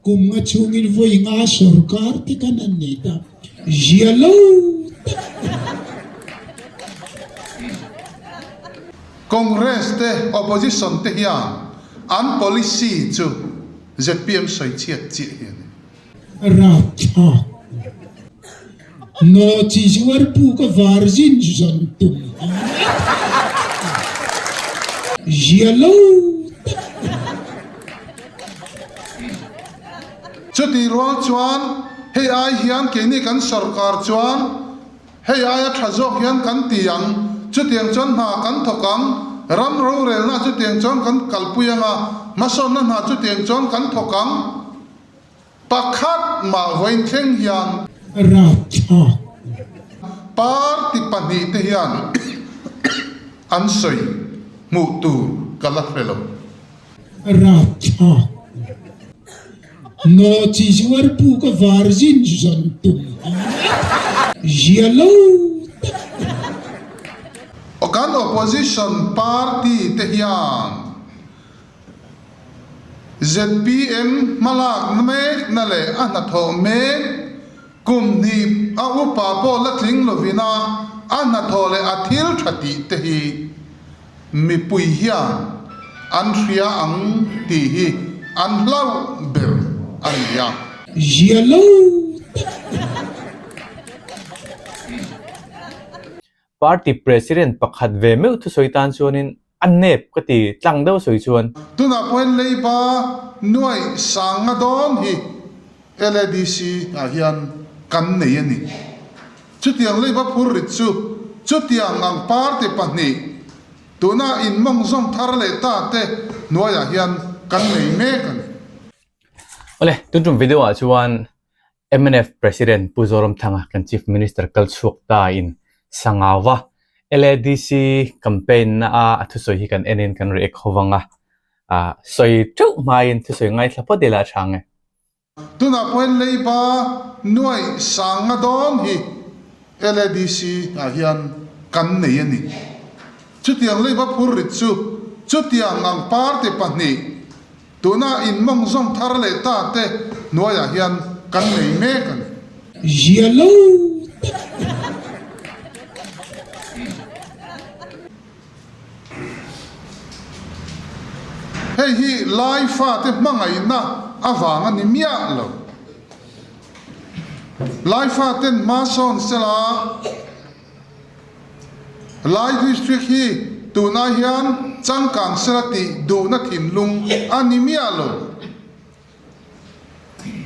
Kum nga chhungin vawi nga sorkar te khan an nei ta. Zia lo tak a ni. Congress te opposition te hian an policy chu zpm sawi chhiat chiah hi a ni. Rapthlak Nawchi zuar puk a virgin zawn tum a zia lo tak a ni. Chutih rual chuan hei ai hian keini kan sorkar chuan hei aia tha zawk hian kan ti ang, chutiang chuan hna kan thawk ang, ram rorelna chutiang chuan kan kalpui ang a, hmasawnna hna chutiang chuan kan thawk ang. Pakhat mah vawiin thleng hian. Rapthlak. Party pahnihte hian an sawi hmuh tur ka la hre lo. Rapthlak. Nawchi zuar puk a virgin zawn tum a zia lo tak a ni. Kan opposition party te hian. Zpm hmalakna mekna leh a hnathawh mek kum hnih a upa pawh la tling lovin a a hnathawh leh a thil tha tih te hi mipui hian an hria ang tih hi an hlauh ber a ni a. Zia lo tak a ni. Party President pakhat ve meuh thusawi tan chuanin a nep ka ti tlang deuh sawi chuan. Tunah pawhin leiba nuaih sanga dawn hi LADC ah hian kan nei a ni. Chutiang leiba phur rit chu chutiang ang party pahnih tuna inmawng zawm thar leh ta te hnuaiah hian kan nei mek a ni. Awle, tun tum video ah chuan Mnf President Pu Zoramthanga kan Chief Minister kal chhuak ta in Sangawa LADC campaign na a a thusawi hi kan en in kan react ho vang a, ah sawi teuh hmaiin thusawi ngaithla phawt ila a tha nge. Tunah pawhin leiba nuaih sanga dawn hi LADC ah hian kan nei a ni. Chutiang leiba phur rit chu chutiang ang party pahnih Tuna inmawng zawm thar leh ta te hnuaiah hian kan nei mek a ni. Zia lo tak a ni. Hei hi Lai fate hmangaihna avang a ni miah lo. Lai faten hma sawn sela. Lai District hi tunah hian changkang sela tih duhna thinlung a ni miah lo.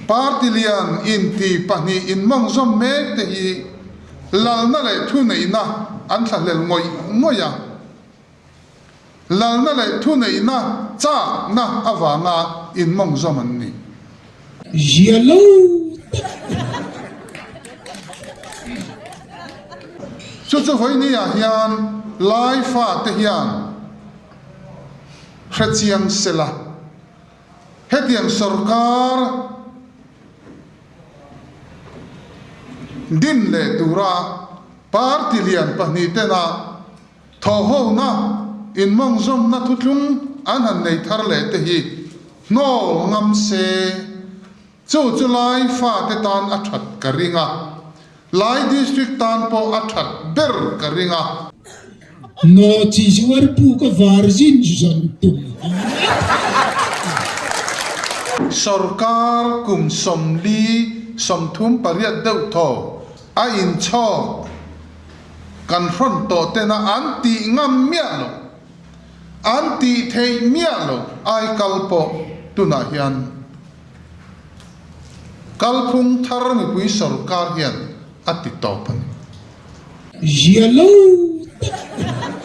Party lian inti pahnih inmawng zawm mek te hi lalna leh thuneihna an thlahlel ngawih ngawih a. Lalna leh thuneihna chakna avanga inmawng zawm an ni. Zia lo tak a ni. Chu chu vawinia hian Lai fate hian hrechiang sela, hetiang sorkar din leh tura party lian pahnih tena Thawhhona, inmawngzawmna thuthlung an han nei thar leh te hi hnawl ngam se, chu chu Lai fate tan a that ka ring a, Lai District tan pawh a that ber ka ring a. Nawchi zuar puk a virgin zawn tum a. Sorkar kum 40 38 deuh thaw a inchhawk. Kan hrawn tawh tena an tih ngam miah lo, an tih theih miah lo ai kal pawh tunah hian kalphung thar mipui sorkar hian a ti tawp a ni. Zia lo tak a ni.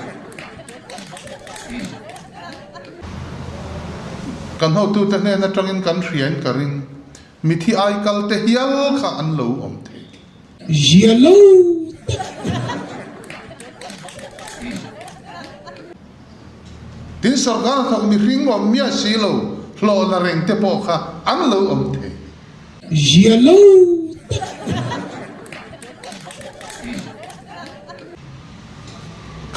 Kan hotute hnen atangin kan hriain ka ring, mithi ai kal te hial kha an lo awm thei. Zia lo tak a ni. Tin sorkar a thawk mihring awm miah si lo, hlawh la reng te pawh kha an lo awm thei. Zia lo tak a ni.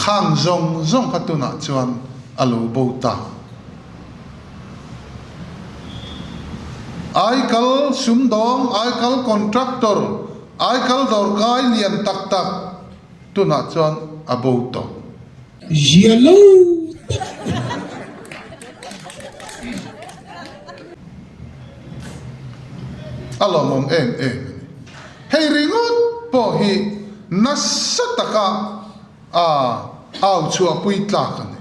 Khang zawng zawng kha tunah chuan a lo bo ta. Aikal sumdawng, aikal contractor, aikal dawrkai lian tak tak tunah chuan a bo tawh. Zia lo tak a ni. A lawmawm em em a ni. Hei ringawt pawh hi nasa taka a au chhuahpui tlak a ni.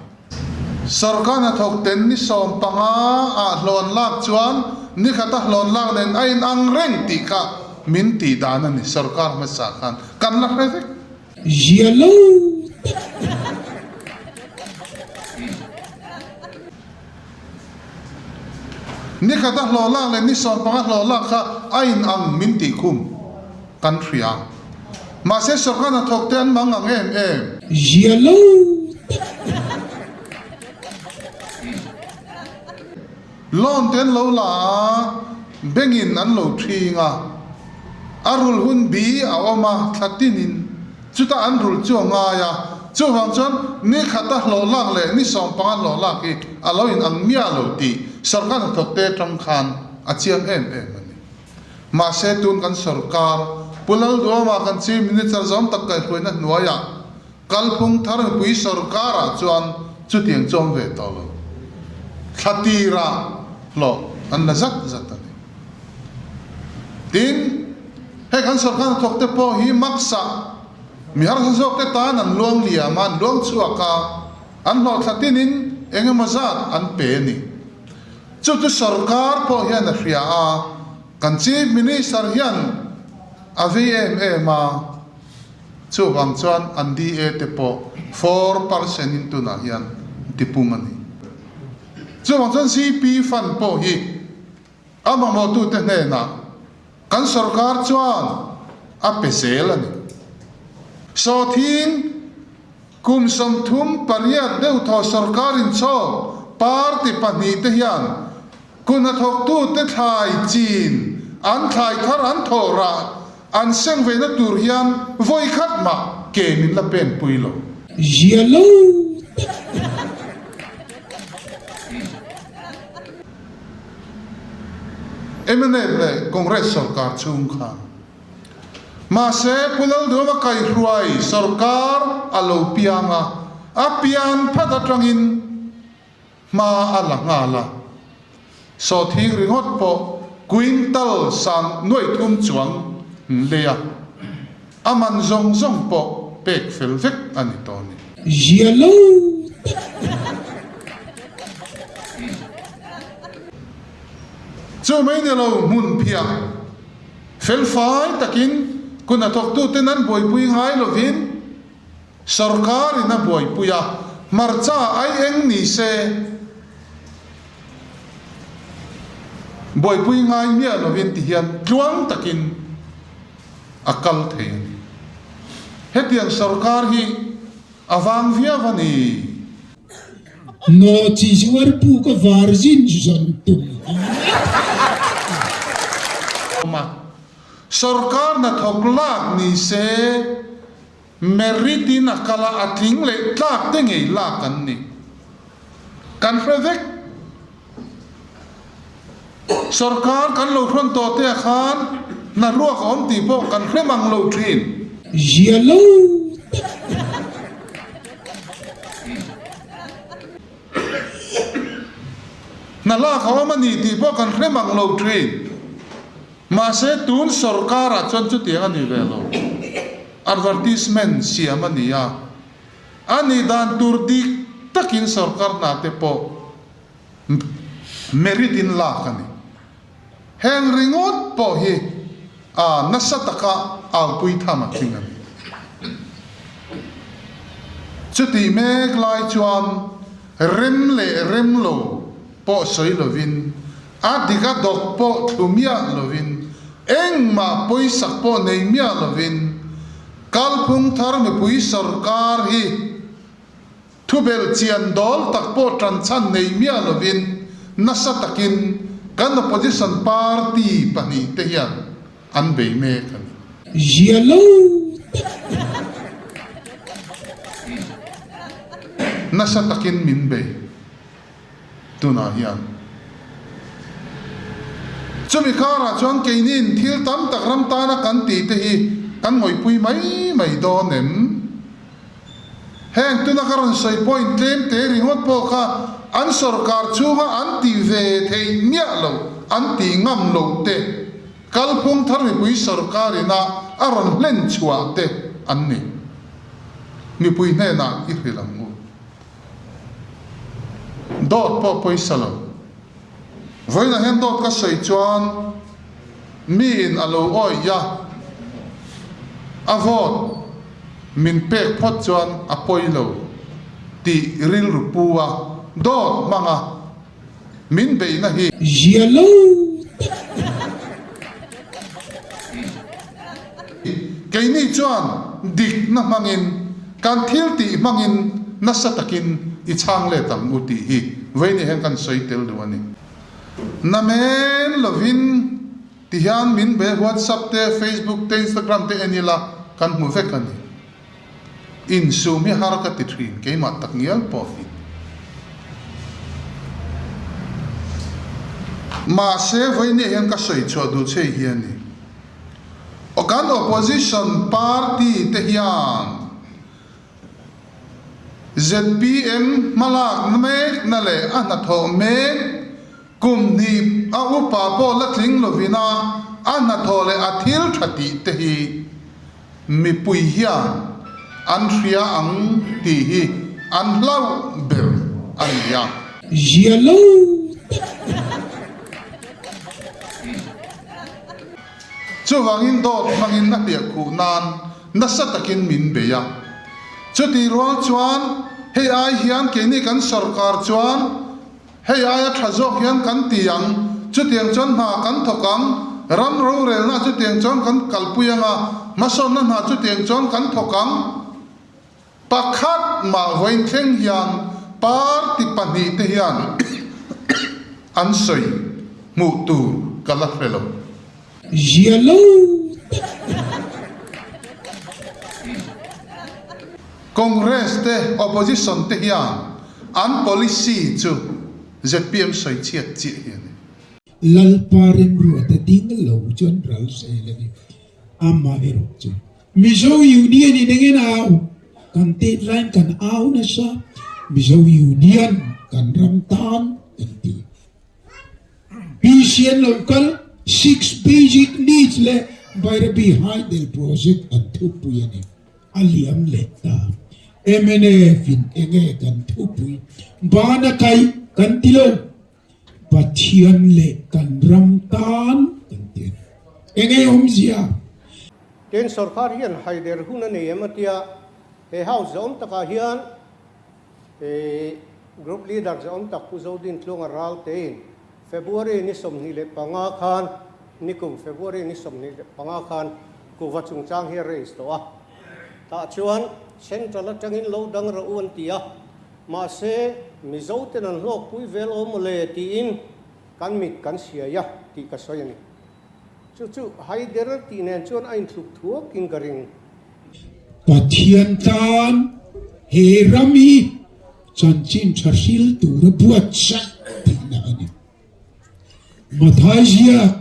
Sorkar hnathawk ten ni 15 ah hlawn lak chuan ni khata hlawn lak nen a inang reng tih kha min tih dan a ni sorkar hmasa khan kan la hre vek. Zia lo tak a ni. Ni khata hlawh lak leh ni 15 hlawh lak kha a inang min tih khum kan hria. Mahse sorkar hnathawk te an mang ang em em. Zia lo tak a ni. Loan te an lo la a, bank in an lo thing a, a rul hun bi a awm a, thla tinin chutah an rul chu a ngai a, chuvang chuan ni khata hlawh lak leh ni 15 hlawh lak hi a lo in ang miah lo tih sorkar hnathawk te atang khan a chiang em em a ni. Mahse tun kan sorkar Pu Lalduama kan Chief Minister zawm tak kaihhruaina hnuaiah Kalphung thar mipui sorkarah chuan chutiang chawm ve tawh lo. Thla tirah hlawh an la zat zat a ni. Tin, hei kan sorkar hnathawk te pawh hi maksa mi harsa zawk te tan an luang liam a, an luang chhuak a, an hlawh thla tinin eng emaw zat an pe a ni. Chu chu sorkar pawh hian a hria a, kan Chief Minister hian a vei em em a. Chuvang chuan an DA te pawh 4% in tunah hian tipung a ni. Chuvang chuan CP fund pawh hi a mamawhtute hnenah kan sorkar chuan a pe zel a ni. Sawthing kum 38 deuhthaw sorkar inchhawk party pahnihte hian Kut hnathawktute thlai chin an thlai thar an thawh rah an seng veina tur hian vawi khat mah ke min la pen pui lo. Zia lo tak a ni. Mnf leh Congress sorkar chhung khan mahse Pu Lalduhoma kaihruai sorkar a lo piang a, a pian phat atangin Hma a la nghal a, sawhthing ringawt pawh quintal sang nuaih thum chuang lei a, a man zawng zawng pawh pek fel vek a ni tawh a ni. Zia lo tak a ni. Chu mai ni lo hmun phiah fel fai takin kun a thawktuten an buaipui ngai lovin, Sorkar in a buaipui a, hmarcha ai eng ni se buaipui ngai miah lovin ti hian tluang takin a kal thei a ni. Hetiang sorkar hi a vang viau a ni. Nawchi zuar puk a virgin zawn tum a. Awm a, sorkar hnathawk lak ni se. Merit in a kal a, a tling leh tlak te ngei lak an ni. Kan hre vek. Sorkar kan lo hrawn tawh te ah khan hna ruak a awm tih pawh kan hre mang lo thin. Zia lo tak a ni. Hna lak a awm a ni tih pawh kan hre mang lo thin. Mahse tun sorkarah chuan chutiang a ni ve lo. Advertisement siam a ni a, a nih dan tur dik takin sorkar hna te pawh merit in lak a ni. Heng ringawt pawh hi a nasa taka aupui tham a tling a ni. Chutih mek lai chuan rem leh rem lo pawh sawi lovin A dik a dawk pawh thlu miah lovin, engmah pawisak pawh nei miah lovin, kalphung thar mipui sorkar hi thubelh chian dawl tak pawh tanchhan nei miah lovin nasa takin kan opposition party pahnihte hian an bei mek a ni. Zia lo tak a ni. Nasa takin min bei. Tunah hian. Chumi karah chuan keiniin thil tam tak ram tana kan tih te hi kan ngawihpui mai mai dawn em? Heng tuna ka rawn sawi point tlem te ringawt pawh kha an sorkar chhunga an tih ve theih miah loh, an tih ngam loh te, kalphung thar mipui sorkar ina a rawn hlen chhuah te an ni. Mipui hnenah i hrilh ang u. Dawt pawh pawisa lo. Vawiinah hian dawt ka sawi chuan miin a lo awih a, a vote min pek phawt chuan a pawi lo tih rilru pu a, dawt hmanga min beihna hi. Zia lo tak a ni. Keini chuan dikna hmangin, kan thil tih hmangin nasa takin i chhang let ang u tih hi vawiin hian kan sawi tel duh a ni. Namen lovin ti hian min be WhatsApp te, Facebook te, Instagram te en ila kan hmu vek a ni. Insum hi har ka ti thin, keimah tak ngial pawh hi. Mahse vawiin hian ka sawi chhuah duh che hi a ni. Kan opposition party te hian zpm hmalakna mekna leh a hnathawh mek kum hnih a upa pawh la tling lovin a a hnathawh leh a thil tha tih te hi mipui hian an hria ang tih hi an hlauh ber a ni a. Zia lo tak a ni. Chuvangin dawt hmangin a hliah khuh nan nasa takin min bei a. Chutih rual chuan hei ai hian keini kan sorkar chuan hei aia tha zawk hian kan ti ang, chutiang chuan hna kan thawk ang, ram rorelna chutiang chuan kan kalpui ang a, hmasawnna hna chutiang chuan kan thawk ang. Pakhat mah vawiin thleng hian party pahnihte hian an sawi hmuh tur ka la hre lo. Zia lo tak a ni. Congress te opposition te hian an policy chu zpm sawi chhiat chiah hi a ni. Lalpa remruata ding lo chuan ral zel a ni. Amaherawh chu Mizo Union in engin au? Kan tet laiin kan au nasa, Mizo Union kan ram tan kan ti. BCN lo kal Six Basic Needs leh Bairabi Hydel Project an thupui a ni. A liam leh ta. Mnf in enge kan thupui? Bana kaih kan ti lo. Pathian leh kan ram tan kan ti a ni. Eng ei awmzia? Tin, sorkar hian haider hun a nei em a tia, he house zawm takah hian group leader zawm tak Pu Zodin Tlunga Raltein February ni 25 khan, nikum February ni 25 khan kuhva chungchang hi a raise tawh a. Tah chuan central atangin lo dang rawh u an ti a. Mahse, Mizo ten an hlawkpui vel awm maw le tiin kan mit kan siai a tih ka sawi a ni. Chu chu haider tih nen chuan a inthluk thuakin ka ring. Pathian tan he ram hi chanchin tha hril tura buatsaih tihna a ni. Mathai ziak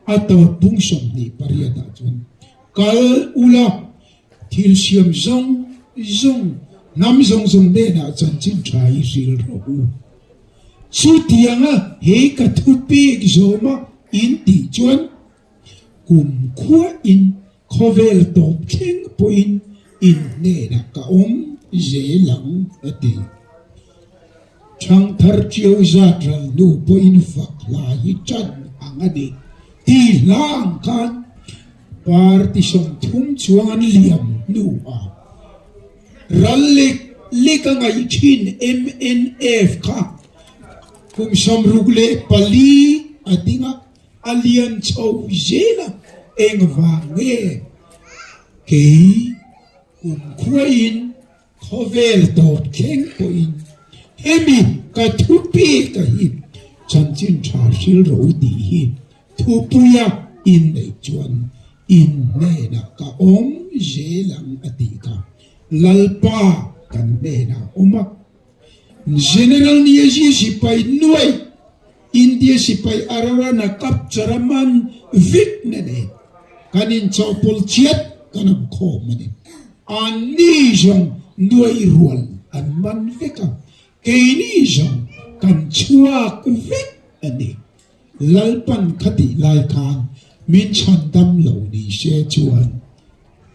a tawp bung 28 ah chuan kal ula Thil siam zawng zawng, hnam zawng zawng hnenah chanchin tha i hril rawh u. Chutianga he ka thupek zawma in tih chuan kum khuain khawvel tawp thleng pawhin in hnenah ka awm zel ang, a ti. Thangthar ṭiau zat ral hnu pawhin fak hla hi ṭan ang a ni ti hla ang khan party 30 chuang an liam hnuah ral lek lek a ngaih ṭhin mnf kha kum 64 a ding a, a lian chho zel a, engvang nge kei kum khuain Khawvel tawp thleng pawhin hemi ka thupek a hi chanchin tha hril ro tih hi thupuia inneih chuan in hnenah ka awm zel ang a tih kha Lalpa kan hnenah a awm a. General Niazi sipai nuai. India sipai Ararana capture a man vek na nen kan inchawhpawlh chiat kan awm khawm a ni. Anni zawng nuaih rual an man vek a, keini zawng kan chhuak vek a ni. Lalpan khatih lai khan min chhan dam lo ni se chuan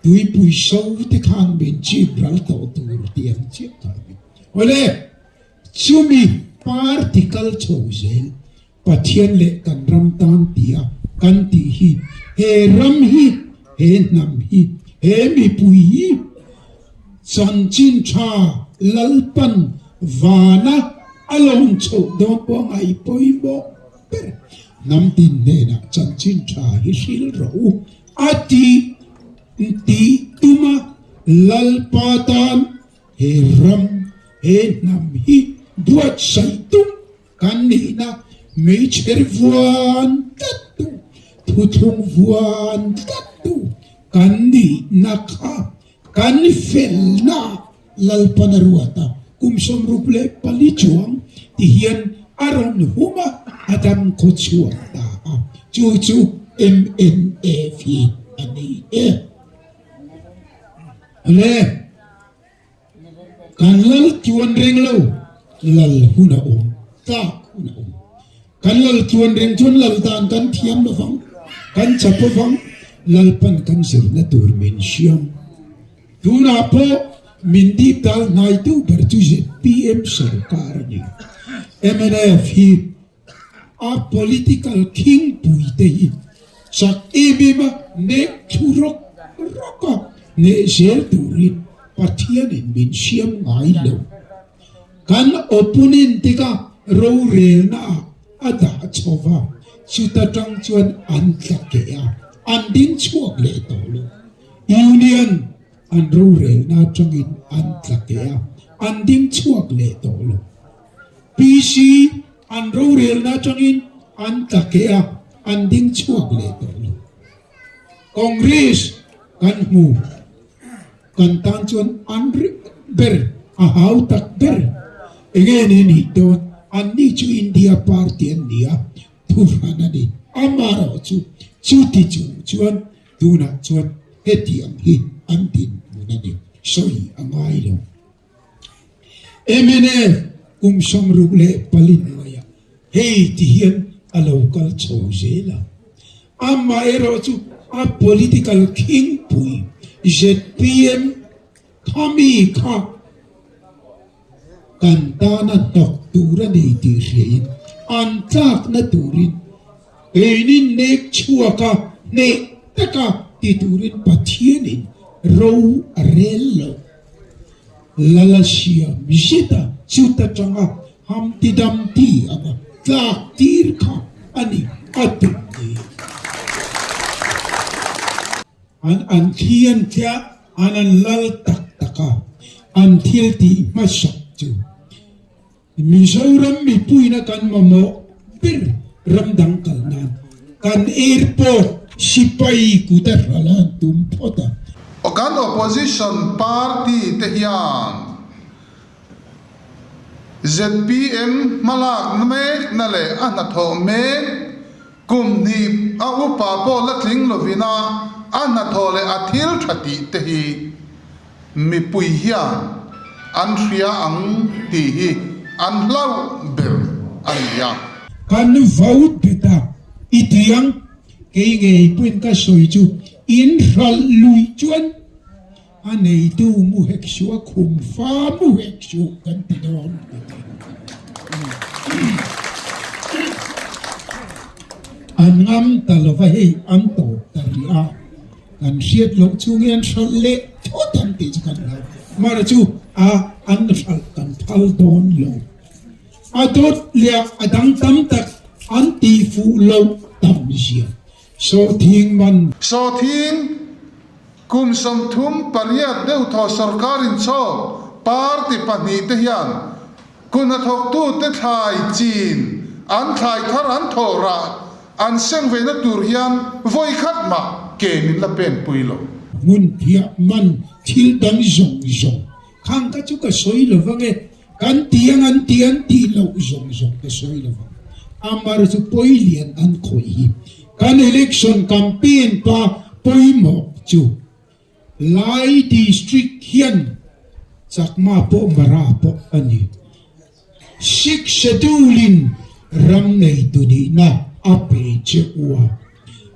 tuipui so te khan min chip ral tawh tur tih ang chiah kha a ni. Awle! Chumi party kal chho zel Pathian leh kan ram tan tia kan tih hi he ram hi, he hnam hi, he mipui hi chanchin tha Lalpan vana a lawn chhoh dawn pawh ngaih pawimawh ber. Hnam tin hnenah chanchin tha hi hril rawh u a ti tih tuma Lalpa tan He ram, he hnam hi buatsaih tum kan nihna meichher vuan tlat tu, thuthlung vuan tlat tu kan nihna kha kan felna Lalpan a ruat a, kum 64 chuang ti hian a rawn hum a, a dam khaw chhuak ta a, chu chu MNF hi a ni e. Le, kan lal chuan reng lo, lal hun a awm, tlak hun a awm. Kan lal chuan reng chuan lal dan kan thiam lo vang, kan chap avang, Lalpan kan zirna tur min hriam. Tunah pawh min dip dal hnaitu ber chu zpm sorkar a ni. Mnf hi A political khingpui te hi chak em em a nek thu rawk rawk a hneh zel turin Pathianin min siam ngai lo. Kan opponent te kha rorelna ah a dah chho va, chuta tang chuan an tla keh a, an ding chhuak leh tawh lo. Union an rorelna atangin an tla keh a, an ding chhuak leh tawh lo. PC an rorelna atangin an tla keh a, an ding chhuak leh tawh lo. Congress kan hmu, kan tan chuan an ri ber, a hau tak ber. Enge ni nih dawn, anni chu India party an ni a, thuhran a ni. Amaherawh chu chuti chung chuan tunah chuan hetiang hi an dinhmun a ni, sawi a ngai lo. Mnf kum 64 hnuaiah hei ti hian a lo kal chho zel a. Amaherawh chu a political khingpui zpm khami kha kan tana hnawk tur a ni tih hriain an tlakna turin keinin nek chhuaka hneh taka ti turin Pathianin ro a rel lo. Lala siam zet a, chuta tanga Humpty Dumpty anga tlak tir kha a ni a tum ni. An an thli an tliah, an an lal tak tak a, an thil tih hmasak chu. Mizoram mipuina kan mamawh ber ramdang kal nan kan airport sipai kut a hral a an tum phawt a. Kan opposition party te hian zpm hmalakna mekna leh a hnathawh mek kum hnih a upa pawh la tling lovina a hnathawh leh a thil tha tih te hi Mipui hian an hria ang tih hi an hlauh ber a ni a. Kan vote bet a, i ti ang, kei ngei pawhin ka sawi chu in hralh luih chuan a neitu mu hek suh a khum fa mu hek suh kan ti dawn ka ti. An ngam ta lova hei an tawp ta rih a. Kan hriat loh chung hian hralh leh thawt ang tih chu kan hlau. Mara chu a an hralh kan phal dawn lo. A dawt leh a dang tam tak an tih fuh loh tam zia. Sawhthing man. Sawhthing kum 38 deuh thaw sorkar inchawk party pahnihte hian Kuhnathawktute thlai chin an thlai thar an thawh rah an seng veina tur hian vawi khat mah ke min la pen pui lo. Hmun phiah man thil dang zawng zawng khang kha chu ka sawi lo vang e, kan ti ang an ti an tih loh zawng zawng ka sawi lo vang. Amar chu pawi lian an khawih hi. Kan election campaign pa pawimawh chu Lai District hian Chakma pawh Mara pawh a ni. Sixth Schedule in ram neitu nihna a pe che u a.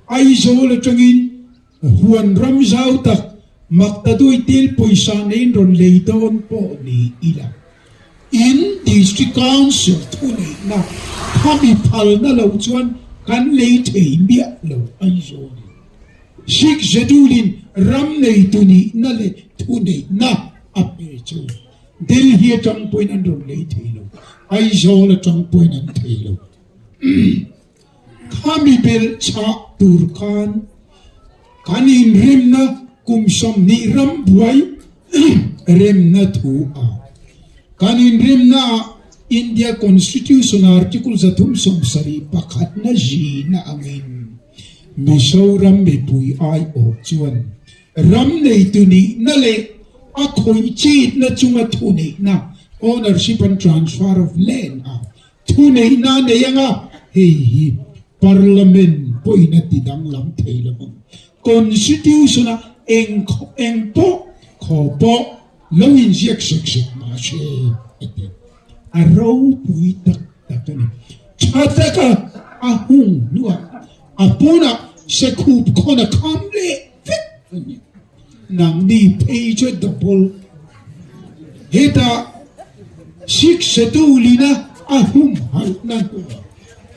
Aizawl atangin huan ram zau tak Maktaduai tel pawisa neiin rawn lei dawn pawh ni ila. In District Council thuneihna khami phalna lo chuan kan lei thei miah lo Aizawl in. Sixth Schedule in ram neitu nihna leh thuneihna a pe chu. Delhi atang pawhin an rawn lei thei lo, Aizawl atang pawhin an thei lo. Khami belh chah tur khan kan inremna kum 20 ram buai remna thu a. Kan inremna ah India Constitution Article 371 na zina angin Mizoram mipui aiawh chuan Ram neitu nihna leh a khawih chitna chunga thuneihna, ownership and transfer of land, a thuneihna a nei anga, hei hi Parliament pawhin a ti danglam thei lo ang. Constitution-a eng eng pawh khaw pawh lo inziak sek sek mah se a ti. A ropui tak tak a ni. Tha taka a hung hnuah a pawnah sekhup khawn a kham leh vek a ni. Nangni phei chu double hetah siksetulina a humhalhna hnuah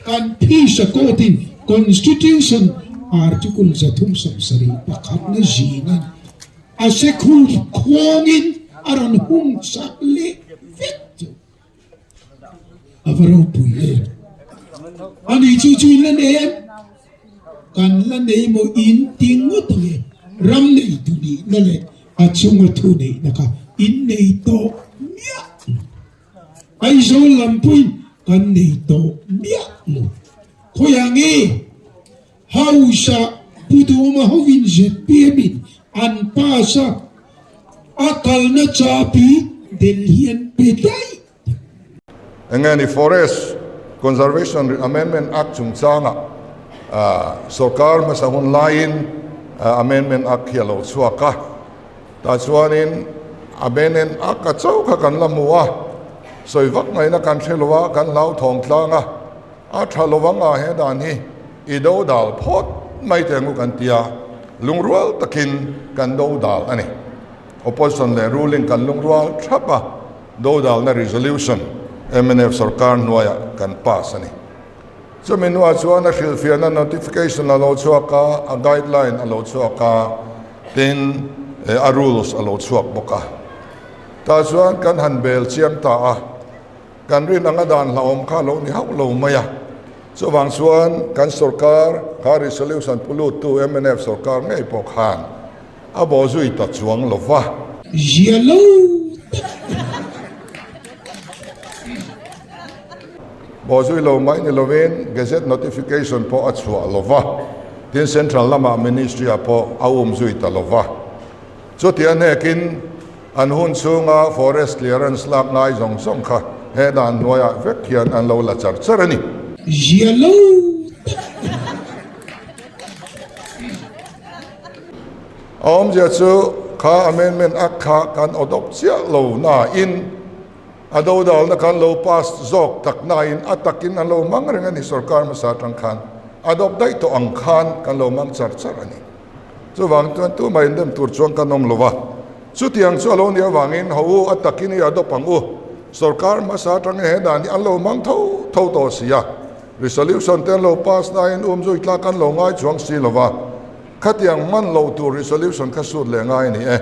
kan phisa court-in Constitution Article 371 na zinin a sekhup khuangin a rawn hung sak leh vek chu. A va ropui em? Ani chu chu in la nei em? Kan la nei maw in ti ngawt ang e. Ram neitu nihna leh a chunga thu neihna kha in nei tawh miah lo. Aizawl lam pawhin kan nei tawh miah lo. Khawiah nge House-ah Pu Duhawma hovin ZPM-in an pass a, a kalna chabi Delhi an pe daih. Enge ni Forest Conservation Amendment Act chungchangah sorkar hmasa hun laiin Amendment Act hi a lo chhuak a, tah chuanin Amendment Act a chauh kha kan la hmu a, sawi vak ngaihna kan hre lo a, kan hlauthawng tlang a. A tha lo anga he dan hi i do dal phawt mai teh angu kan ti a, lungrual takin kan do dal a ni. Opposition leh ruling kan lungrual thap a, do dalna resolution mnf sorkar hnuaiah kan pass a ni. Chumi hnuah chuan a hrilhfiahna notification a lo chhuak a, a guideline a lo chhuak a, tin a rules a lo chhuak bawk a. Tah chuan kan han bel chiang ta a. Kan rin anga dan hlauhawm kha lo ni hauh lo mai a. Chuvang chuan kan sorkar kha resolution pu luttu mnf sorkar ngei pawh khan a bawh zui ta chuang lo va. Zia lo tak a ni. Bawh zui lo mai ni lovin Gazette notification pawh a chhuah lo va, tin Central lamah Ministry ah pawh a um zui ta lo va. Chuti a hnekin An hun chhunga forest clearance lak ngai zawng zawng kha he dan hnuaiah vek hian an lo la char char a ni. Zia lo tak a ni. A awmzia chu kha amendment act kha kan adopt chiah lo nain a dodalna khan lo pass zawk tak nain a takin an lo mang reng a ni sorkar hmasa atang khan adopt daih tawh ang khan kan lo mang char char a ni. Chuvang chuan tumah indem tur chuan kan awm lo va, chutiang chu a lo nih avangin ho u a takin i adopt ang u, sorkar hmasa atangin he dan hi an lo hmang tho tho tawh si a, resolution te an lo pass nain um zui tlak an lo ngai chuang si lo va, khatiang hman loh tur resolution kha sut leh ngai a ni e,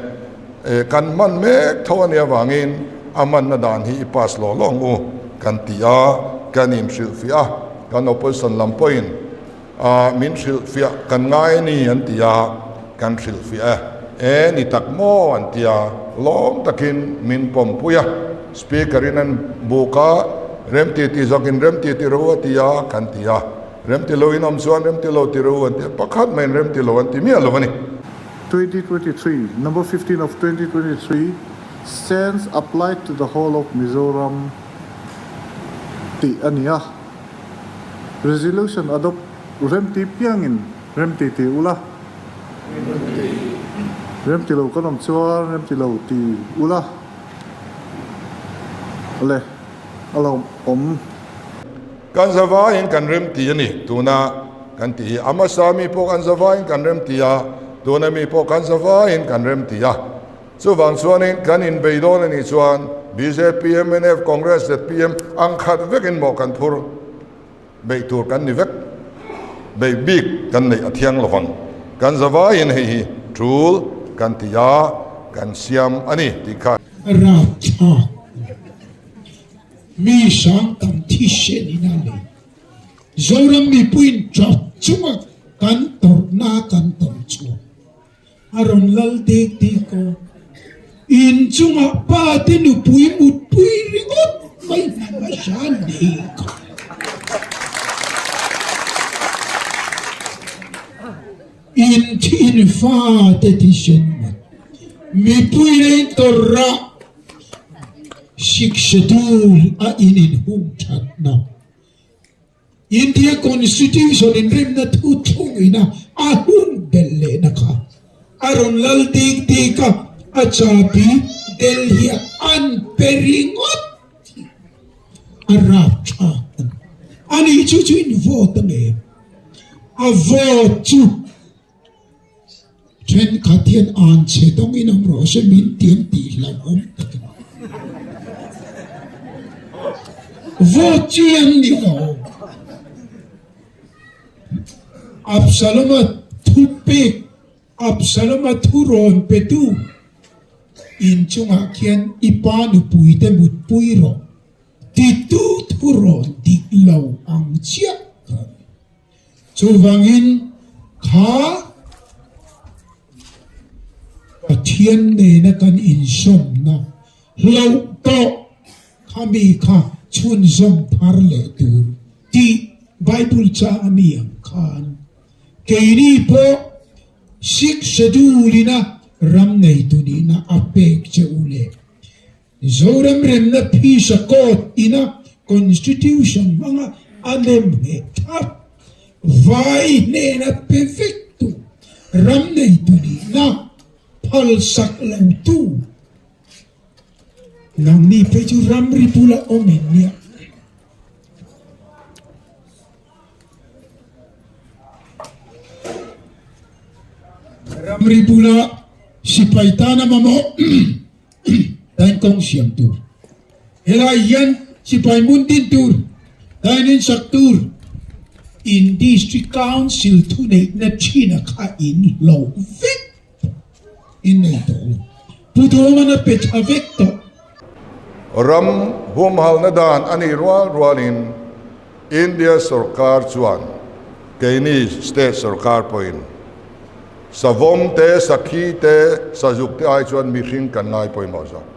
e kan hman mek tho a nih avangin a hmanna dan hi i pass lawh lawng u kan ti a, kan inhrilhfiah a, kan opposition lam pawhin. A, min hrilhfiah kan ngai a ni an ti a, kan hrilhfiah e. E, ni tak maw an ti a, lawm takin min pawmpui a. Speaker in an buk a, remti ti zawkin remti ti ro a ti a, kan ti a. Remti lo in awm chuan remti lo ti ro an ti a, pakhat maiin remti lo an ti miah lo a ni. 2023, Number 15 of 2023 stands applied to the whole of Mizoram tih a ni a. Resolution adopt remti piangin remti ti ula. Remti lo kan awm chuan remti lo ti ula. Le a lo awm. Kan zavaiin kan remti a ni tuna kan tih hi. A hmasa mi pawh kan zavaiin kan remti a, tuna mi pawh kan zavaiin kan remti a. Chuvang chuanin kan inbei dawn a nih chuan bjp, mnf, Congress, zpm ang khat vekin maw kan phur beih tur kan ni vek, beih bik kan neih a thiang lovang. Kan zavaiin hei hi tul kan ti a, kan siam a ni tih kha. Rapthlak mi sang tam thisen in a lei. Zoram mipuiin tap chunga kan tawrhna kan tawrh chhuak. A rawn lal dek dek aw. In chungah pa te nupui mutpui ringawt mai hna hmasa nei kha. In thin fa te thisen mat. Mipui leh in tawrh ah sikse dul a in inhung thatna. India Constitution in remna thu thlung ina a hun belh lehna kha a rawn lal dik dik a, a chabi Delhi ah an pe ringawt hi a rapthlak a ni. Ani chu chu in vote a ngei a vote chu Thenkhat hian an chhe dawngin awm rawh se min tiam tih hlauhawm tak a ni. Vote chi an ni lo. Absaloma thupek, Absaloma thurawn petu inchungah khian i pa nupuite mutpui rawh titu thurawn dik lo ang chiah kha a ni. Chuvangin kha Pathian nena kan insawmna hlauh tawh kha mi kha chhunzawm thar leh tur tih Bible chang a mi ang khan keini pawh Sixth Schedule-ina ram neitu nihna a pek che u leh Zoram remna phisa court ina Constitution hmanga a nem ngheh thlap vai hnena pe vek tu ram neitu nihna phalsak lo tu nangni phei chu ramri bula awm in nia. Ramri bula sipai tana mamawh Dain kawng siam tur. Helai hian sipai hmun din tur, dain in sak tur, in District Council thuneihna thin a kha in hloh vek tawh, in nei tawh lo. Pu Duhawman a pe tha vek tawh. Ram humhalna dan a nih rual rualin India sorkar chuan keini state sorkar pawhin Savawm te, sakhi te, sazuk te ai chuan mihring kan ngai pawimawh zawk.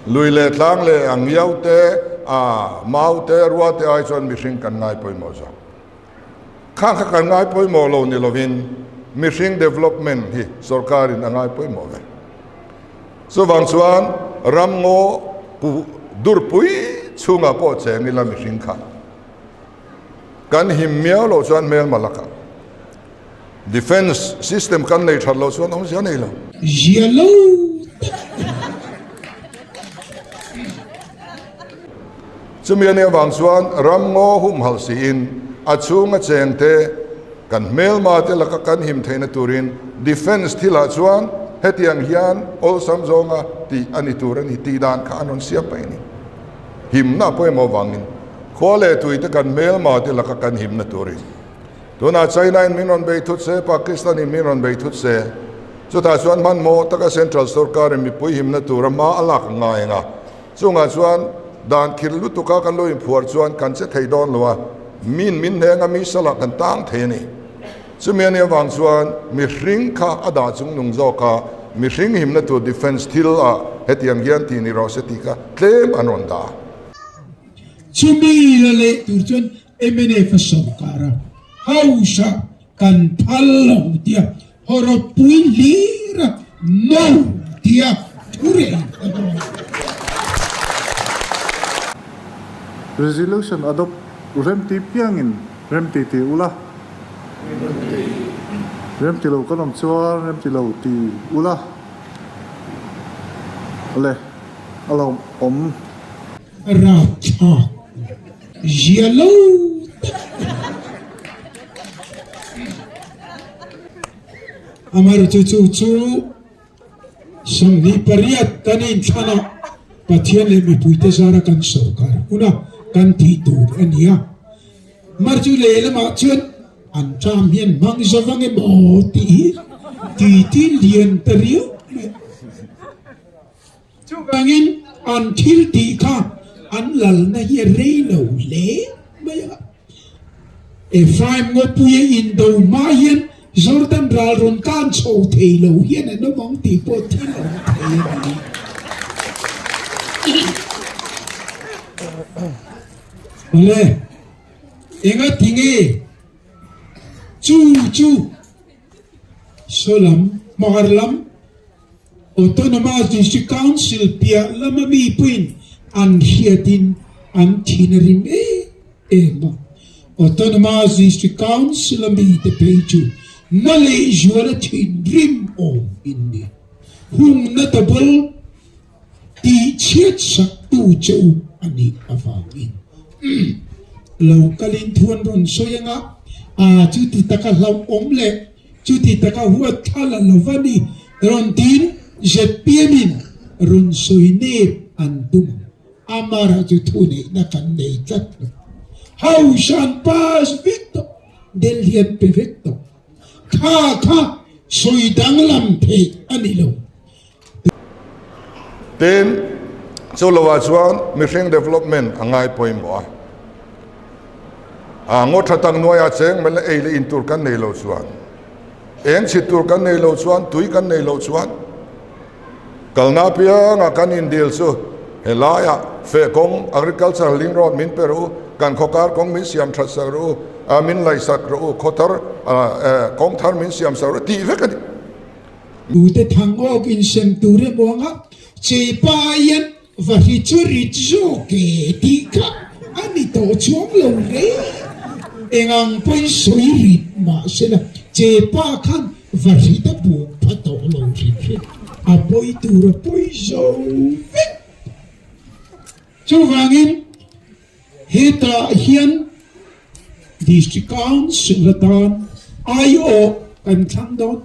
Lui leh tlang leh a ngiau te, a mau te, rua te ai chuan mihring kan ngai pawimawh zawk. Khang kha kan ngai pawimawh lo ni lovin mihring development hi sorkarin a ngai pawimawh ve. Chuvang chuan ramngaw pu durpui chhungah pawh cheng ila mihring kha. Kan him miau loh chuan hmelma lakah defence system kan nei that loh chuan awmzia nei lo. Zia lo tak a ni. Chumi a nih avang chuan ramngaw humhalh siin a chhunga chengte kan hmelma te laka kan him theihna turin defence thilah chuan hetiang hian awlsam zawnga tih a ni tur a ni tih dan kha an rawn siam mai a ni. Himna pawimawh vangin khua leh tui te kan hmelma te laka kan himna turin tunah China in min rawn bei thut se, Pakistan in min rawn bei thut se, chutah chuan hmanhmawh taka Central sorkar in mipui himna tura hma a lak a ngai ang a, chungah chuan dan khirh lutuka kan lo inphuar chuan kan che thei dawn lo a, min min hneng a mi salah kan tang thei a ni. Chumi a nih avang chuan mihring kha a dah chung nung zawk a, mihring himna tur defence thil ah hetiang hian ti ni rawh se tih kha tlem an rawn dah. Chumi la leh tur chuan mnf a sawrkar a, House ah kan phal lo tia hawrawppui hlir a no tia thu reng a dawn. Resolution adopt. Remti piangin remti ti ula. Remti lo kan awm chuan remti lo ti ula. Awle, a lawmawm. Rapthlak zia lo tak a ni. Amaherawhchu chu chu 28 kan inthlan a, Pathian leh mipuite zara kan sawrkar huna kan tih tur a ni a. Mar chu lehlamah chuan an ṭam hian hmang zavang emaw tih hi titi lian ta riau mai a. Chuvangin an thil tih kha an lalna hi a rei lo hle mai a. Ephraim ngawpuia indo hma hian Jordan ral rawn kan chho thei lo hian an awm ang tih pawh thil awm thei a ni. Awle, engati nge chu chu saw lam, hmar lam Autonomous District Council piah lama mi pawhin an hriatin an thin a rim em em a. Autonomous District Council a mite phei chu na leh zuala thinrim awm in ni. Hungna double tihchhiat saktu che u a nih avangin lo kalin thu an rawn sawi anga, a chuti taka hlauhawm leh Chuti taka huat thla la lo va ni rawn tiin zpm in rawn sawi nep an tum ang. Amara chu thuneihna kan nei tlat lo. House an pass vek tawh, Delhi an pe vek tawh. Kha kha sawi danglam theih a ni lo. Tin, chu lovah chuan mihring development a ngai pawimawh a. A ngaw tha tak hnuaiah cheng mel ei leh in tur kan nei lo chuan, eng chhit tur kan nei lo chuan, tui kan nei lo chuan, kalna apiangah kan indil chu helaiah feh kawng, agriculture link road min pe rawh u, kan khawkar kawng min siam that sak rawh u, a min laih sak rawh u, khaw thar, kawng thar min siam sak rawh u tih vek a ni. Tute thangawk insem tur emaw anga chepa hian Va hri chu rit zawk e tih kha a ni tawh chuang lo hle. Eng ang pawhin sawi rit mahsela chepa khan va hrit a buk pha tawh lo hrim hrim. A pawi tur a pawi zo vek. Chuvangin. Hetah hian District Council atan aiawh kan thlang dawn.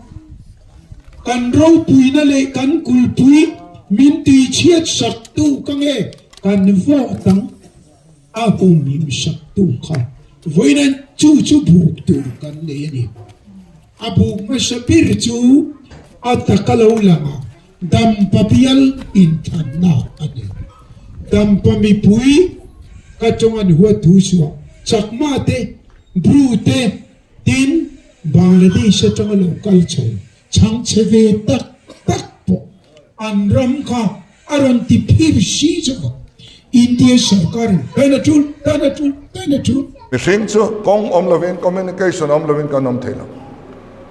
Kan ropuina leh kan kulpui min tuichhiat saktu ka nge kan vote ang a humhim saktu kha vawiin chu chu buk tur kan nei a ni. A buk hmasa ber chu a taka lo lang a. Dampa bial inthanna a ni. Dampa mipui ka tawng an huat thu suah Chakma te, Bru te, tin Bangladesh atanga lo kal chho chhangchhe ve tak tak pawh an ram kha a rawn ti phir si zawk a. India sarkarin tan a tul, tan a tul, tan a tul. Mihring chu kawng awm lovin, communication awm lovin kan awm thei lo.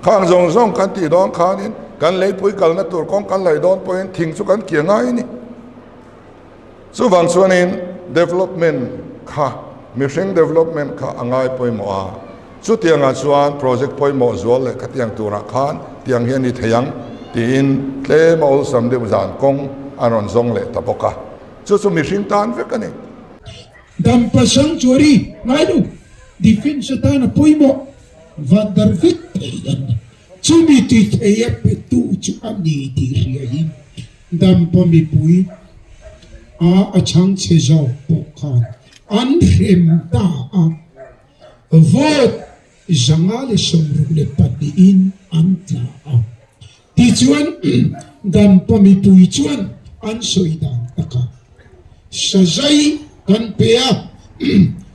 Khang zawng zawng kan tih dawn khanin kan leipui kalna tur kawng kan laih dawn pawhin thing chu kan kia ngai a ni. Chuvang chuanin development kha, mihring development kha a ngai pawimawh a. Chutiangah chuan project pawimawh zual leh khatiang turah khan tiang hi a ni thei ang tiin tlem a awlsam deuh zan kawng a rawn zawng leh ta bawk a. Chu chu mihring tan vek a ni. Dampa Sanctuary ngailo defence atana pawimawh van dar vek thei an ni. Chumi ti thei a petu chu a ni tih hriain Dampa mipui a a chhangchhe zawk pawh khan an hrem ta a. Vote 562 in an tla a. Tichuan Dampa mipui chuan an sawi dan taka sazai kan pe a,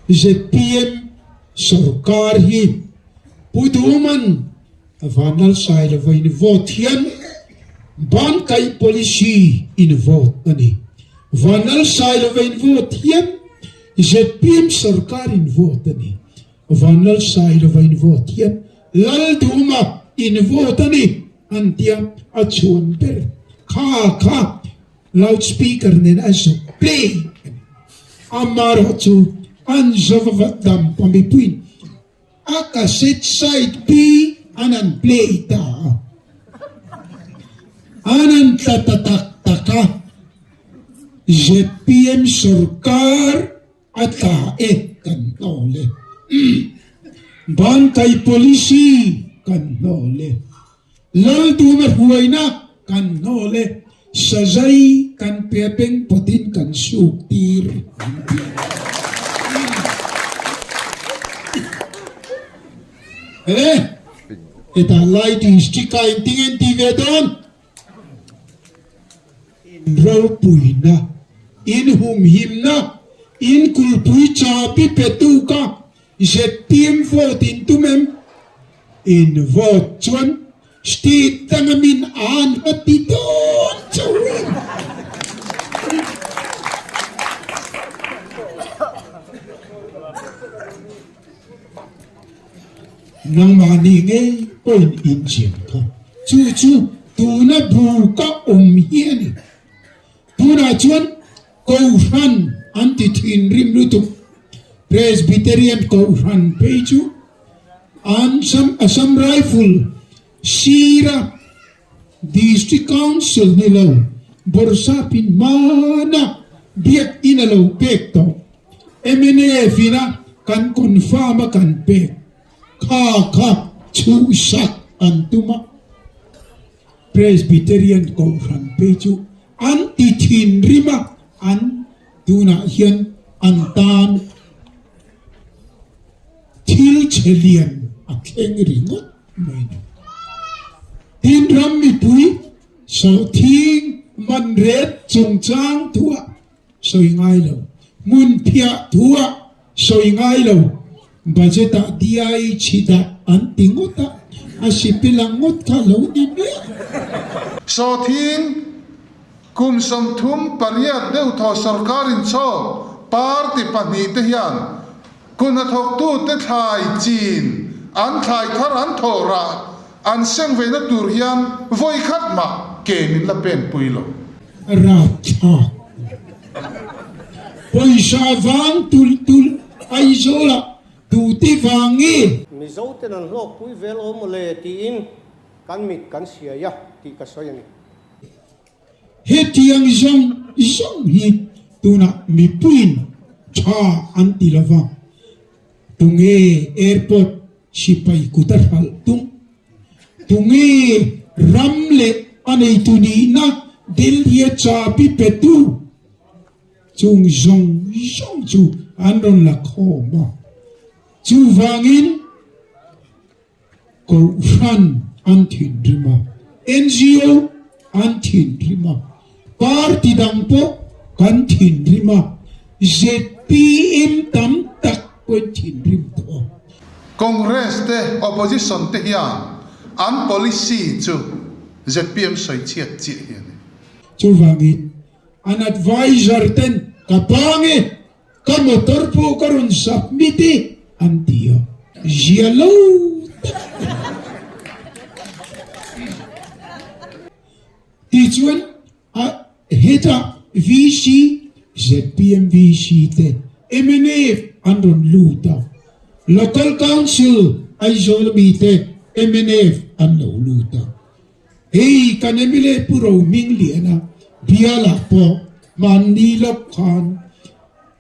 zpm sorkar hi Pu Duman Vanlalsailova in vote hian bankaih policy in vote a ni. Vanlalsailova in vote hian Zpm sorkar in vote a ni. Vanlalsailova in vote hian Lalduma in vote a ni an tia a chhuan ber kha kha loud speaker nen a zawh play a ni. Amaherawhchu. An zova dampa mipuiin a cassette side B an han play ta a, an han tla ta tak tak a, zpm sorkar a tla e kan hnawl e, Bankai policy kan hnawl e. Lalduma hruaina kan hnawl e, sazai kan pe peng pawtin kan suk tir an ti. Ele, hetah Lai District ah engtin nge an tih ve dawn? In ropuina, in humhimna, in kulpui chabi petu ka Zpm vote in tum em? In vote chuan state danga min an va ti dawn chauh em? Nangmahni ngei pawhin in chian kha. Chu chu tuna buka awm hi a ni. Tunah chuan Kohhran an ti thinrim lutuk. Presbyterian Kohhran phei chu an Assam Rifle sira District Council ni lo Bawrhsapin hmana biakin a lo pek tawh. Mnf ina kan confirm a kan pek kha kha chhuhsak an tum a. Presbyterian Kohhran phei chu an ti thinrim a, an tunah hian an tan thil chhe lian a thleng ringawt mai ni. Tin ram mipui sawhthing man ret chungchang thuah sawi ngai lo, hmun phiah thuah sawi ngai lo, budget ah diai chhi dah an ti ngawt a, a sipil ang ngawt kha lo ni mai a. Sawhthing kum 38 deuh thaw sorkar inchhawk party pahnihte hian Kuhnathawktute thlai chin an thlai thar an thawh rah an seng veina tur hian vawi khat mah ke min la pen pui lo. Rapthlak pawisa vang tulh tulh Aizawlah tute vang nge? Mizo ten an hlawkpui vel awm mawle tiin kan mit kan siai a tih ka sawi a ni. Hetiang zawng zawng hi tunah mipuiin tha an ti lo va, tunge airport sipai kut a hralh tung? Tunge ram leh a neitu nihna Delhi-a chabi petu? Chung zawng zawng chu an rawn la khawm a, chuvangin, Kohhran an thinrim a, NGO an thinrim a, party dang pawh kan thinrim a, zpm tam tak pawh in thinrim tawh a. Congress te opposition te hian an policy chu zpm sawichhiat chiah hi a ni. Chuvangin an advisor ten ka bang e Ka motor pawh ka rawn submit e an ti a, zia lo tak a ni. Tichuan a hetah VC, zpm VC te mnf an rawn lut a, Local Council Aizawl ami te mnf an lo lut a. Hei kan mla Pu Rohmingliana bialah pawh hmanni lawk khan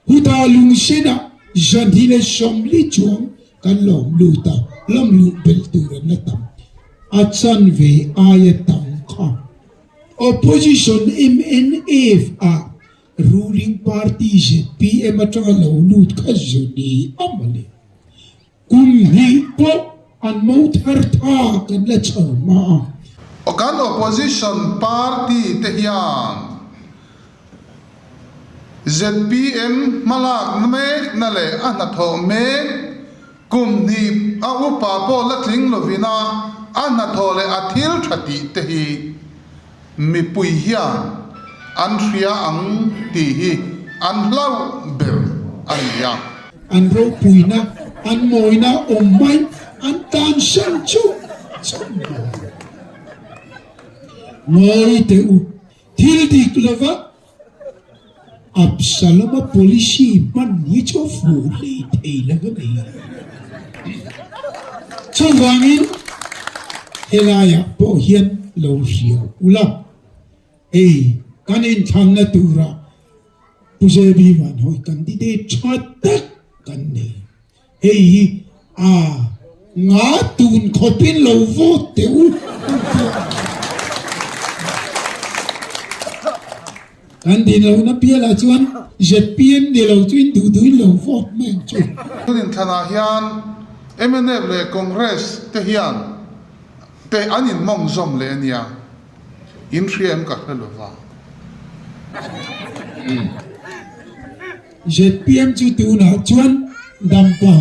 Huta lungsenah zanhi leh sawmli chuang kan lawm lut a, lawm luh belh tur an la tam. A chanve aia tam kha Opposition mnf ah Ruling Party zpm atanga lo lut kha zu ni a mawle. Kum hnih pawh an mo thar tha kan la chho hma a. Kan opposition party te hian zpm hmalakna mekna leh a hnathawh mek kum hnih a upa pawh la tling lovin a a hnathawh leh a thil tha tih te hi Mipui hian an hria ang tih hi an hlauh ber a ni a. An ropuina, an mawina awm mai an tansan chuk chuk mai. Ngawi teh u, thil dik lova. Absalom-a policy hman hi chu a fuh hlei thei lo a ni. Chuvangin helaiah pawh hian lo hria ula, hei kan inthlanna tura Pu JB Vanhawi candidate tha tak kan nei. Hei hi a nga tun khawpin lo vote teh u an ti a. Kan din lohna bialah chuan zpm ni lo chu in duh duhin lo vote mai ang chu. Tun inthlanah hian mnf leh Congress te hian te an inmawng zawm leh a nia. In hria em ka hre lova. Zpm chu tunah chuan dampa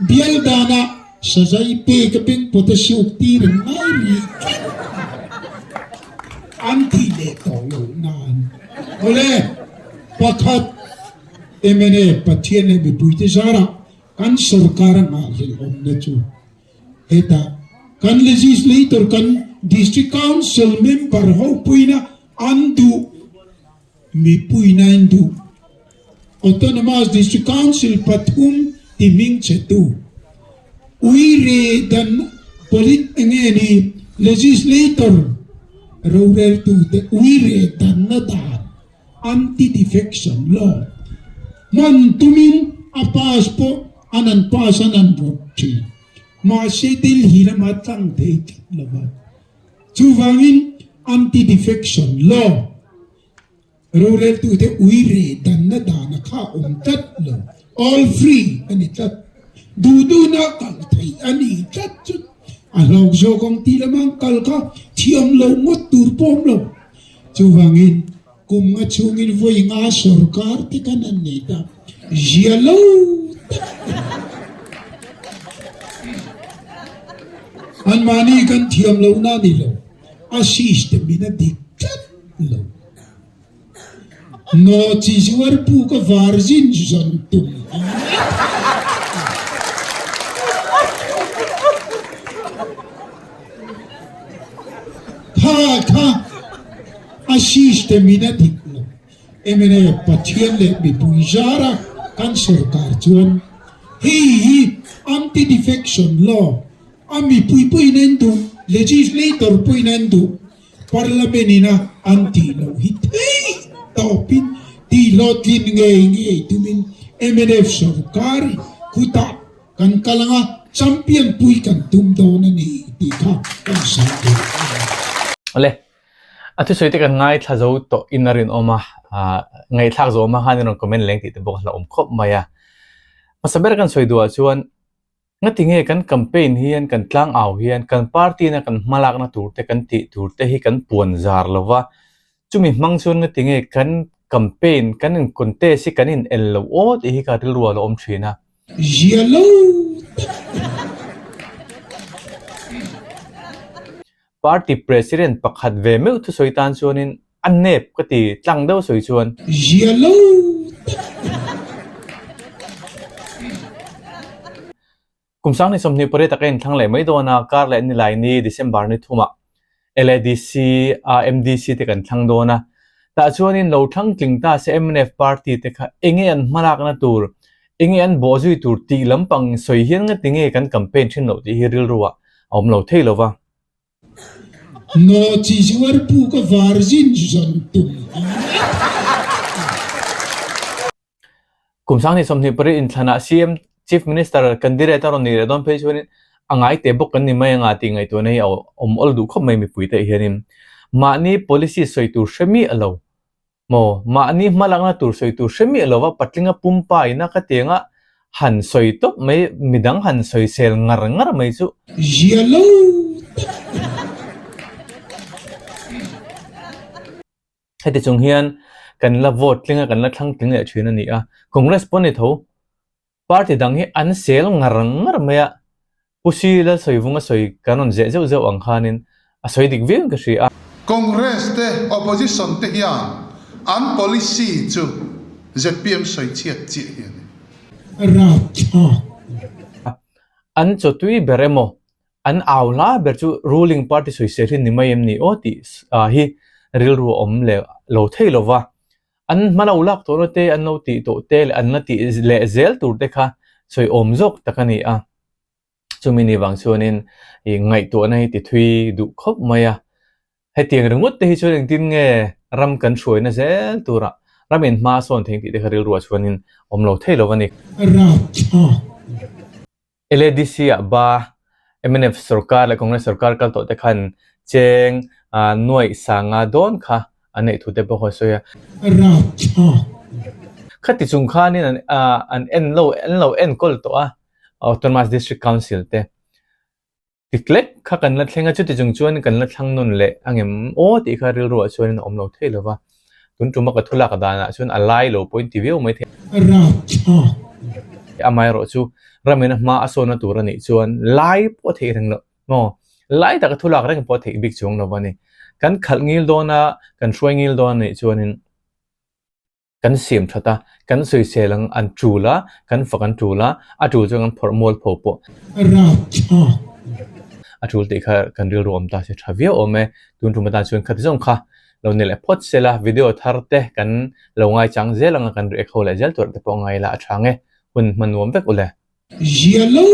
bial danah sazai pek a beng pawt a suk tir an ngai rih tlat an tih leh tawh loh nan. Awle, pakhat mna Pathian leh mipuite zarah kan sorkar a nghahhlelhawmna chu Hetah kan legislator kan District Council member ho puina an duh mipuina in duh Autonomous District Council pathum ti hming che tu uire dan polit enge ni legislator roreltu te uire danna dan Anti-defection law hman tumin a pass pawh an an pass an an rawt thin. Mahse Delhi lama tlang thei tlat lo va. Chuvangin anti-defection law roreltute ui reh danna dana kha a awm tlat lo. All free a ni tlat. Duh duhna kal theih a ni tlat chu a hlawk zawk ang tih lama an kal kha thiam lo ngawt tur pawh awm lo. Chuvangin kum nga chhungin vawi nga sorkar te khan an nei ta zia lo tak a ni. Anmahni kan thiam lohna a ni lo, a system in a dik tlat lo. Nawchi zuar puk a varzin zawn tum ang mai. Kha kha a system in a dik lo. Mna Pathian leh mipui zara kan sorkar chuan hei hi anti-defection law a mipui pawhin an duh, legislator pawhin an duh. Parliament ina an tih loh hi theih tawpin tihhlawhtlin ngei ngei tumin mnf sorkar khutah kan kal anga champion pui kan tum dawn a ni tih kha kan sawi duh a ni. Awle, a thusawi te kan ngaithla zo tawh in a rinawm a, ngaihthlak zawh hma khan i rawn comment leng tih te bawk a hlauhawm khawp mai a. Hmasa ber kan sawi duhah chuan Ngati nge kan campaign hian kan tlang au hian kan party na kan hmalakna tur te kan tih tur te hi kan puan zar lo va, chumi hmang chuan ngati nge kan campaign kan in contest hi kan in el lo aw tih hi ka rilru a lo awm thin a. Zia lo tak a ni. Party president pakhat ve meuh thusawi tan chuanin a nep ka ti tlang deuh sawi chuan. Zia lo tak a ni. Kum sang ni 28 a ka inthlang leh mai dawn a, kar leh nilai ni December ni thumah LADC a MDC te kan thlang dawn a. Tah chuanin lo thlang tling ta se mnf party te kha enge an hmalakna tur, enge an bawhzui tur tih lampang sawi hian ngati nge kan campaign thin loh tih hi rilru ah a awm lo thei lo va. Nawchi zuar puk a varzin zawn tum ang mai. Kum sang ni 28 inthlanah CM, Chief Minister, candidate a rawn nih leh dawn phei chuanin a ngai teh bawk kan ni mai anga tih ngaihtuahna hi a awm awl duh khawp mai mipui te hianin mahni policy sawi tur hre miah lo Maw, mahni hmalakna tur sawi tur hre miah lova patlinga pumpa ina ka tianga han sawi tawp mai, midang han sawi sel ngar ngar mai chu. Zia lo tak a ni. Heti chung hian kan la vote tling a, kan la thlang tling leh thin a ni a. Congress pawh ni tho. Party dang hi an sel ngar ngar mai a, Pu Si Lalsawivunga sawi kan rawn zeh zeuh zeuh ang khanin a sawi dik viau in ka hria a. Congress te opposition te hian an policy chu zpm sawi chhiat chiah hi a ni. Rapthlak. An chawtui ber emaw, an au hla ber chu ruling party sawisel hi ni mai em ni aw tih hi rilru a awm leh lo thei lova. An hma lo lak tawhna te, an lo tih tawh te leh an la tih leh zel tur te kha sawi awm zawk tak a ni a. Chumi ni vang chuanin ih ngaihtuahna hi ti thui duh khawp mai a. Hetiang ringawt te hi chuan engtin nge ram kan hruaina zel turah ram in hma a sawn thei tih te kha rilruah chuanin awm lo thei lo a ni. Rapthlak. LADC ah ba mnf sorkar leh Congress sorkar kal tawh te khan cheng nuaih sanga dawn kha an neih thu te pawh kha a sawi a. Rapthlak. Khati chung khanin an an en lo an lo enkawl tawh a Autonomous District Council te. Tiklek kha kan la thleng a, chuti chung chuan kan la thlang nawn leh angem aw tih kha rilruah chuanin a awm lo thei lo va. Tun tuma ka thulak danah chuan a lai lo pawhin ti viau mai thei. Rapthlak. Amaherawh chu ramin a hma a sawnna tur a nih chuan lai pawh a theih reng loh maw? Lai taka thulak reng pawh a theih bik chuang lo a ni. Kan khalh ngil dawn a, kan hruai ngil dawn a nih chuanin. Kan siam that a, kan sawisel ang an tul a, kan fak an tul a, a tul chuan kan phawrh mual pho pawh. Rapthlak. A tul tih kha kan rilru awm ta se tha viau awm e, tun tum atan chuan khati zawng kha lo ni leh phawt se la, video thar te kan lo ngaichang zel ang a, kan react ho leh zel tur te pawh ngai la a tha ang e, hun hman nuam vek u le. Zia lo.